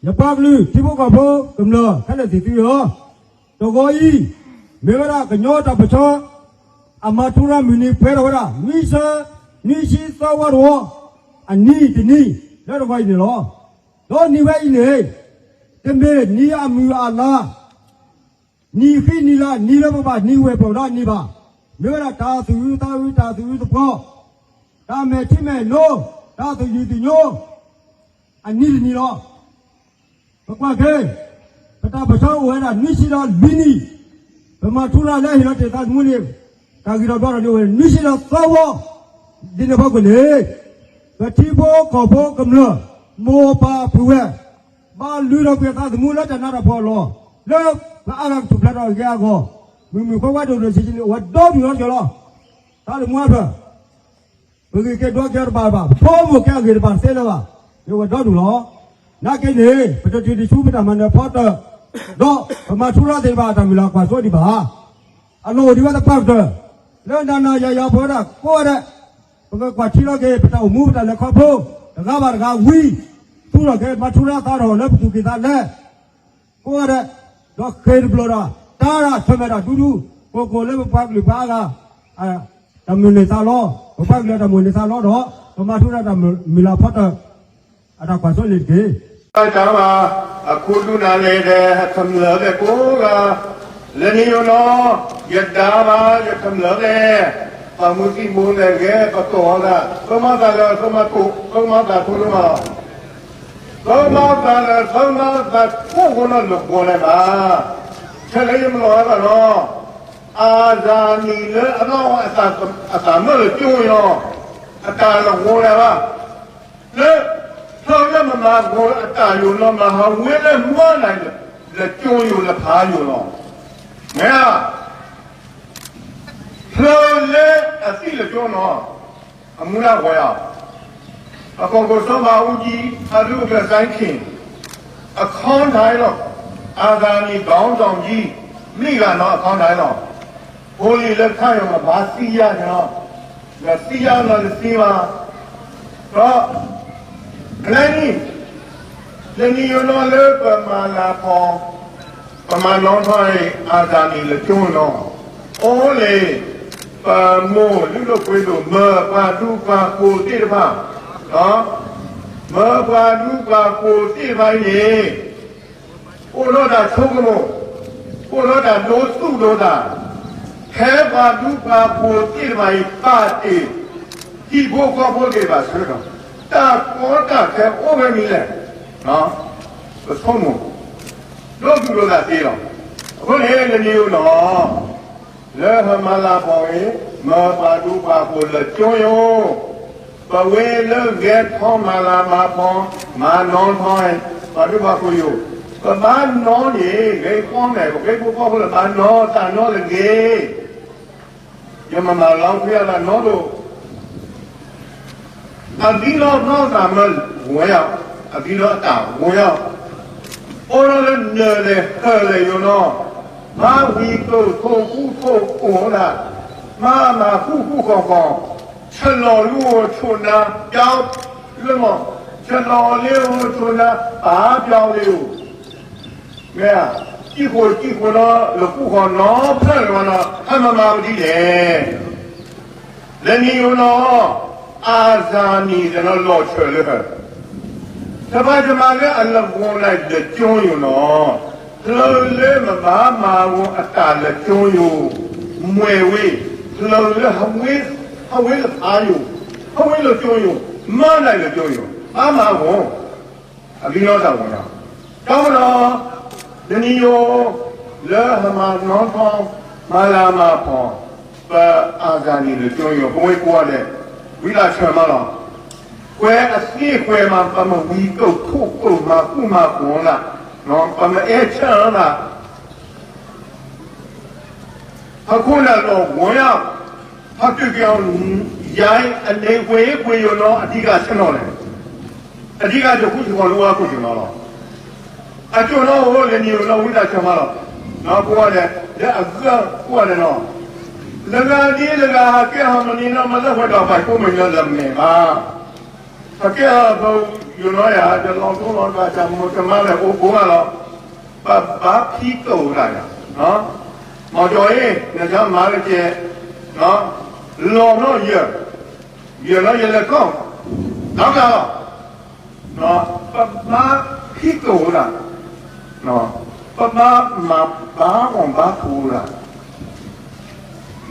ယပှၤကလုာ်ထံဖိကီၢ်ဖိကမျၢၢ်ခဲလၢာ်သ့ၣ်သုဧၢ, တဂီၤအံၤ မ့ၢ်ဝဲဒၣ်ကညီတၢ်ပၢၢ်ဆၢ အမၤထူရၤမုၢ်နံၤပှဲၤထီၣ်ဝဲဒၣ် နွံဆံ, နွံဆံသၢဝီတဝီ အနံၤတနံၤ လၢတဂီၤအံၤန့ၣ်လီၤ. ဒီးနံၤဝဲအံၤန့ၣ် တမ့ၢ်နံၤအမုၢ်အလါ နံၤဃံနံၤလါ နံၤလၢပဘၣ်နံၤဝဲၢ်ပှဲၤဒီးအနံၤဘၣ်. မ့ၢ်ဝဲဒၣ်တၢ်သူၣ်အုးသးအုး တၢ်သူၣ်အုးသပှီၤ, တၢ်မဲာ်ထံမဲာ်နိ, တၢ်သူၣ်ယုၢ်သးညီ အနံၤတနံၤလီၤ. ပကွၢ်က့ၤ ပတၢ်ပၢၢ်ဆၢအိၣ်ဝဲဒၣ်နွံဆံဒီးလွံၢ်နံၣ်, ပမၤထူရၤလၢဟ့ၣ်လီၤတ့ၢ်သးသမူန့ၣ် တၢ်ဂ့ၢ်ဒီးဘျီဒီးန့ၣ်အိၣ်ဝဲနွံဆံဒီးသၢဝီ, ဒ်န့ၣ်အဖီခိၣ်န့ၣ် ပထံဖိကီၢ်ဖိကမျၢၢ် မိၢ်ပၢ်ပုၢ်ဝဲၢ် ဘၣ်လုၢ်ထီၣ်ကွံာ်အသးသမူလၢတၢ်နးတၢ်ဖှီၣ်အလီၢ် လၢပအါဂၤကထူၣ်ဖျဲးထီၣ်အဂ့ၢ်အဂီၢ်, မုၢ်မုၢ်ခွဲခွဲဒိၣ်ဒိၣ်ဆံးဆံးန့ၣ် အိၣ်ဝဲဒီဒူၣ်လီၤတက့ၢ်လီၤ. တၢ်လၢမူအဖျၢၣ် ပဂ့ၤက့ၤဒွးက့ၤတဘၣ်ဘၣ်, ပဖိမိၢ်က့ၤအဂ့ၢ်တဘၣ်သ့လၢၤဘၣ်, မ့ၢ်ဝဲဒီဒူၣ်လီၤ. နာ်က့န့ၣ် ပတတုၤတဆူပတၢ်မၤနၢၤဖီတၢၣ်, ဒီးပမၤထူရၤသ့ၣ်တဖၣ်အတၢ်မုၢ်လၢ်ကွၢ်စိဒံးဘၣ်. အလီၢ်အိၣ်ဒံးဝဲသပှၢ်ကတၢၢ်, လၢနၤနၤယၤယၤပဝဲဒၣ်ကိးဂၤဒဲး, ပကကွၢ်ထံလီၤက့ၤ ပတၢ်အိၣ်မူပတၢ်လဲၤခီဖျိ, တဂၤဘၣ်တဂၤဝံ, သူၣ်ထီၣ်က့ၤမၤထူရၤသးထီၣ်လၢပသူၣ်ကံၢ်သးလဲ, ကိးဂၤဒဲး, ဒီးဃ့ၢ်တဘျီဒီး တၢ်ဒၣ်ဆၢၣ်မဲာ်တၢ်ဒူဒူ, ကိၢ်ကိၢ်လၢပပှၤကလုာ်ပှၤအါဂၤ တၢ်မုၢ်လၢ်သးလီ, ပပှၤကလုာ်တၢ်မုၢ်လၢ်သးလီဒီး ပမၤထူရၤတၢ်မုၢ်လၢ်ဖီတၢၣ် အတၢ်ကွၢ်စိန့ၣ်တက့ၢ်. တၢ်ဘၣ် အခိၣ်ဒူနၤလဲၣ်ဒီး အကမျၢၢ်လဲၣ်ကိးဂၤ, လၢနံၤယိာ်နီၤ, ယဒါဘၣ် ယကမျၢၢ်လဲၣ်, ပှၤမူသံၣ်ဘိလဲၣ်ဂဲၤပကိးအီၤဒၣ်, ပမၤသးလၢ ပမၤကိၣ် ပမၤသးခိၣ်လၢမၤလီၤ. ပမၤသးလၢ ပမၤသးခိၣ်ဃိနီၤ လၢပှၤလဲၤဘၣ်, ဆဲးလၢယမၤလီၤအသးနီၤ, အါစၢ်နံၤလၢအလီၢ် အသးမၢလၢကၠိယီၤ, အတၢ်လၢဂီၤလၢၤဘၣ်, လၢ ဖျၢၣ်လၢမမၤဂီၤလၢအတၢ်ယိာ်နီၤ မၤဟးဝဲလၢမၤနၤ လၢကၠိယိာ်လၢဖးယိာ်လီၤ. မ့ၢ်ဧါ, ဖျၢၣ်လၢအသံၣ်လၢကၠိနီၤ, အမူဒါဝဲဧါ, အကီၢ်ခိၣ်စီၤဘးအူကၠံ အဒုးကၢၢ်စဲခ့ၣ် အခီၣ်ထံးလီၤ, အါစၢ်နံၤ ခေါင်းဆောင်ကြီး မ့ၢ်ဂ့ၤနီၤ အခီၣ်ထံးလီၤ, ဖိလံၤလၢခါယီၤမၤဘၣ်သံယါန့ၣ်လီၤ, နသံယါနီၤ နသံဘၣ်, ဒီး လၢနံၤ လၢနံၤယိာ်နီၤလၢပမၤလၤဖီ ပမၤနီထီၣ်အါစၢ်နံၤလၢကၠိနီၤ, အိၣ်လၢ ပမိၢ်လုၢ်ဒိၣ်ပှ့ၤဒိၣ် မၢပှၤဒူပှၤယိၤသ့ၣ်တဖၣ်, မၢပှၤဒူပှၤယိၤသ့ၣ်တဖၣ်အံၤန့ၣ် အိၣ်ဒီးတၢ်ဆိကမိၣ်, အိၣ်ဒီးတၢ်ဒိသူၣ်ဒိသး, ဖဲပှၤဒူပှၤယိၤသ့ၣ်တဖၣ်အံၤ ပာ်တ့ၢ် ဟံၣ်ဖိဃီဖိသ့ၣ်တဖၣ်ဆၢကတီၢ် တၢ်ကီတၢ်ခဲအိၣ်ဝဲမံၤလဲၣ်, ပဆိကမိၣ် ဒိသူၣ်ဒိသးသ့လီၤ. အဃိန့ၣ် လၢနံၤယိာ်နီၤ လၢပမၤလၤဖီအံၤ မၢပှၤဒူပှၤယိၤလၢကၠိယိာ်, ပဝဲလၢဂဲၤထီၣ်မၤလၤမၤဖီ မၤနီထီၣ် ပှၤဒူပှၤယိၤ, ပဘၣ်နီန့ၣ် ဂဲၤဃီမဲာ် ပဟံၣ်ဖိဃီဖိလၢ ဘၣ်နီတၢ်နီတဂ့ၤ, ယမၤမၤလီၤဖဲအသးနီဒိၣ် အသံလီၤနီၢ်သးမၢဂီၤယၤ, အသံလီၤအတၢ်ဂီၤယၤ, အိၣ်လီၤလၢနၢၤလဲၣ်ဟၢၣ်လဲၣ်ယိာ်နီၤ, မၤဝံၤတိၢ်ထိၣ်ဃူထိၣ်ကိာ်ဒၣ်, မၤမၤဃူဃူဃီၤဃီၤ, ဆလီၤလၢအိၣ်ဆိးနၤ ပျီလၢမီၢ်, ဆလီၤလၢအိၣ်ဆိးနၤ ပာ်ပျီလၢအိၣ် မ့ၢ်, စံၣ်ဃိၣ်စံၣ်ဃိၣ်နီၤ လၢဃူဃီၤနီၤဖျၢၣ်လၢၤဝဲနီၤ ဟဲမၤမၤပဒ်လဲၣ်. လၢနံၤယိာ်နီၤ အါစၢ်နံၤတနီၤလီၤဆၢၣ်လၢဟၢၣ်, တဘၣ်တမၤလၢအလၢာ်ဂီၤနၤလၢကၠိယိာ်နီၤ, ဖျၢၣ်လၢမဘၣ်မၤဂီၤအတၢ်လၢကၠိယိာ်, မွဲၤဝဲ, ဖျၢၣ်လၢဟဝ့, ဟဝ့လၢဖးယိာ်, ဟဝ့လၢကၠိယိာ်, မၤနၤလၢကၠိယိာ်, ဘၣ်မၤဂီၤ အဂံၢ်လီၤတၢ်ဂီၤလီၤ, တၢ်မနီၤ, တနံၤယိာ်, လၢဟမၤနီထီၣ်, မၤလၤမၤဖီၣ်, ပအါစၢ်နံၤလၢကၠိယိာ် ပဝဲကိးဂၤဒဲး, ဝံသးစူၤမးလီၤ. ကွဲးအသ့ကွဲးမး ပမ့ၢ်ဝံၤတိၢ်ခိၣ်တိၢ်မၤကူၣ်မၤကီၤနၤ, ပမ့ၢ်အဲၣ်ဆၢနၤ ဟီၣ်ခိၣ်နၢ်လီၤဝီၤယၤ, ဟီၣ်ခိၣ်က့ၤအီၤ, ယၤအန့ၣ်ဝဲပှ့ၤယိာ်နီၤ အဒံကးဆ့ၣ်နီၤလဲၣ်, အဒံကးတဃူတဖိးလၢဝဲခိၣ်ဆ့ၣ်နီၤလီၤ. အကၠိနီၤအိၣ်လၢနံၤယိာ်နီၤ ဝံသးစူၤမးလီၤ. နီၤကိးဂၤဒဲး လၢအဂၤကိးဂၤဒဲးနီၤ, လၢဂၤဒ်လၢဂၤဟးကဲဟီၣ်မနံၤနီၤ မၤလၢပှဲၤဒီးပှၤကိးမုၢ်နံၤလၢမဲာ်ဘၣ် ပကဲအီၤဖိယိၤနီယၤ တလီၤတိလီၤတၢ် တၢ်မိၢ်တမါလၢအိၣ်ကိးဂၤလီၤ, ပဘါဖံးကိးတၢ်ယၤ, မီၤကၠီအ့ၣ် နကမၤလၢကဲ, လီၤနီၢ်ယဲၢ်, ယဲၢ်နီၢ်ယဲၢ်လဲၤကီၢ်, ဒီးကလီၤ, ပဘါဖံးကိးတၢ်, ပဘါမၤဘါအီၣ်ဘါဖိးတၢ်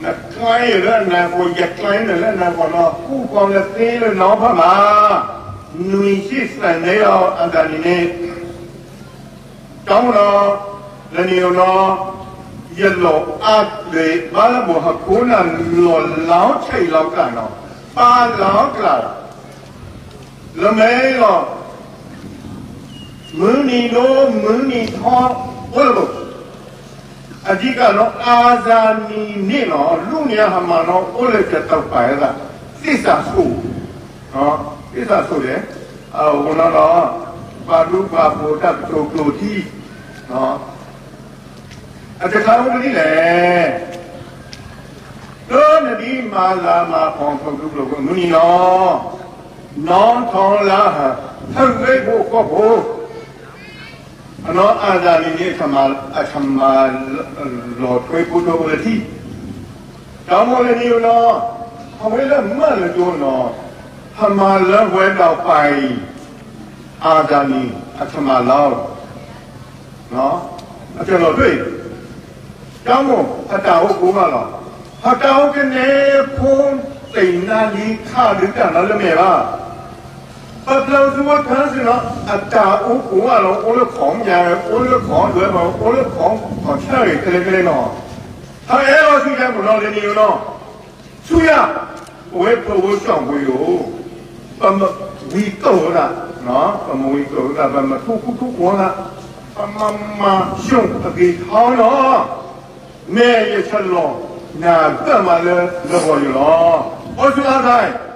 နကျဲလၢနၤဃီ ယကျဲနၤလၢနၤဃီနီၤ ဃူဃီလၢသ့လၢနီၤဖးမး, နွံဆံသၢနံၣ်လီၤ အဂၤနံၤန့ၣ်, ကၠီမနီၤ, လၢနံၤအနီၤ, ယလီၤအါဘ့ၣ်ဘါလၢမိၢ်ဟီၣ်ခိၣ်နၢ်လီၤလါထီၣ်လီၤကးနီၤ, ပာ်လီၤကျါ လၢမဲာ်လီၤ မုၢ်နံၤဒိၣ် မုၢ်နံၤထီ အိၣ်လၢပူၤ, အဓိကနီၤ အါစါနံၤန့ၣ်နီၤ လူၢ်န့ၢ်အဟါမၢ်နီၤ အိၣ်လၢတၢ်တပာ်အသး သ့ၣ်စးဆိၣ်, သ့ၣ်စးဆိၣ်လဲၣ်, အဝဲနီၤနီၤ ပှၤဒူပှၤဖိတၢ်ကတိၤကျိၤထံ အတခါအိၣ်ကဒ်လဲၣ်, လၢနဒ်မၤလၤမၤကပီၤ ပဒူကျိၤဖိမုၢ်နံၤနီၤ, နီၢ်ထီလါဟၢၣ် ဟၢၣ်ဂ့ၢ်ဖိကီၢ်ဖိ, အနီၢ်အါစါနံၤန့ၣ် အတမၤလီၤထွဲဖိထီဖိလၢထံ, တၢ်မိၢ်လၢနံၤအနီၤ, အဝဲလၢမၢလၢဒိနီၤ, ဟမၤလၢဝဲဒီးပၢ်အံၤ, အါစါနံၤ အတမၤလီၤ အတလီၤထွဲ, တၢ်မိၢ် ဟတၢ်အိၣ်ကိးဂၤလီၤ, ဟတၢ်အိၣ်ကနဲဖိသ့ၣ်နါလံခါဒုးတၢ်နီၤလၢမဲာ်ဘၣ်, ပပျၢၤသူဝဲဖၢစ့ၢ်နီၤ အတၢ်အိၣ်ကိးဂၤလီၤ အိၣ်လၢခီညါ အိၣ်လၢခီဒွဲၣ်မး အိၣ်လၢခီခီၣ်ဆၢဂ့ၤ ကလဲၤကလဲၤနီၤ, ဟအဲၣ်လီၤဆူညါပူၤနီၤ လၢနံၤအနီၤ, ဆူယၤ, ပဝဲဖိဝဲစီၤပှ့ၤဧိၤ, ပမၤဝံၤကီၢ်ဝဲဒၣ်, ပမၤဝံၤကီၢ်ဝဲဒၣ် ပမၤထူၣ်ခူထူၣ်ကွီၤလၢ်, ပမၤမၤဆိၣ်အဂ့ၤထီနီၤ, မ့ၢ်ယဆလီၢ် နၤဂၢၢ်မးလၢလၢဂီၤယိာ်လီၤ, အိၣ်ဆူအါဂၤ